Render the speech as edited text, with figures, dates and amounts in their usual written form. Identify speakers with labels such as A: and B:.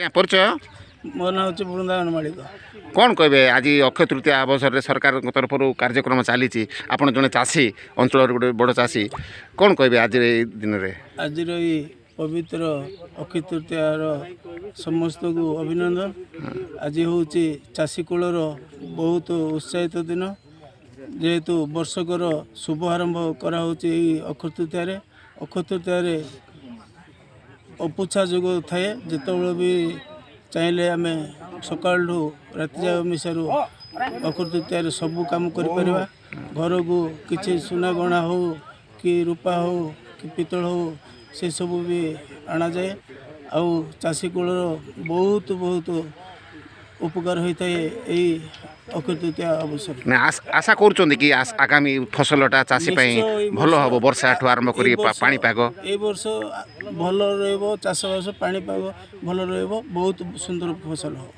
A: ଆଜ୍ଞା, ପରିଚୟ?
B: ମୋ ନାଁ ହେଉଛି ବୃନ୍ଦାବନ ମାଳିକ।
A: କ'ଣ କହିବେ, ଆଜି ଅକ୍ଷୟ ତୃତୀୟା ଅବସରରେ ସରକାରଙ୍କ ତରଫରୁ କାର୍ଯ୍ୟକ୍ରମ ଚାଲିଛି। ଆପଣ ଜଣେ ଚାଷୀ, ଅଞ୍ଚଳର ଗୋଟେ ବଡ଼ ଚାଷୀ, କ'ଣ କହିବେ ଆଜିର ଏଇ ଦିନରେ?
B: ଆଜିର ଏଇ ପବିତ୍ର ଅକ୍ଷୟ ତୃତୀୟାର ସମସ୍ତଙ୍କୁ ଅଭିନନ୍ଦନ। ଆଜି ହେଉଛି ଚାଷୀ କୂଳର ବହୁତ ଉତ୍ସାହିତ ଦିନ, ଯେହେତୁ ବର୍ଷକର ଶୁଭ ଆରମ୍ଭ କରାହେଉଛି ଏଇ ଅକ୍ଷୟ ତୃତୀୟାରେ। ଅକ୍ଷୟ ତୃତୀୟାରେ ଅପୁଛା ଯୋଗ ଥାଏ। ଯେତେବେଳେ ବି ଚାହିଁଲେ ଆମେ ସକାଳଠୁ ରାତି ଯାକ ମିଶାରୁ ଅକ୍ଷୟ ତୃତୀୟାରେ ସବୁ କାମ କରିପାରିବା। ଘରକୁ କିଛି ସୁନା ଗହଣା ହେଉ କି ରୂପା ହେଉ କି ପିତ୍ତଳ ହେଉ, ସେସବୁ ବି ଅଣାଯାଏ। ଆଉ ଚାଷୀ କୂଳର ବହୁତ ବହୁତ ଉପକାର ହୋଇଥାଏ ଏଇ ଅକ୍ଷୟ ତୃତୀୟା ଅବସରରେ।
A: ନା, ଆଶା କରୁଛନ୍ତି କି ଆଗାମୀ ଫସଲଟା ଚାଷୀ ପାଇଁ
B: ନିଶ୍ଚୟ ଏଇ
A: ଭଲ
B: ବର୍ଷ-
A: ହେବ, ବର୍ଷାଠୁ ଆରମ୍ଭ କରି
B: ଏଇ ବର୍ଷ-
A: ପାଣିପାଗ?
B: ଏଇ ବର୍ଷ ଭଲ ରହିବ ଚାଷବାସ, ପାଣିପାଗ ଭଲ ରହିବ, ବହୁତ ସୁନ୍ଦର ଫସଲ ହେବ।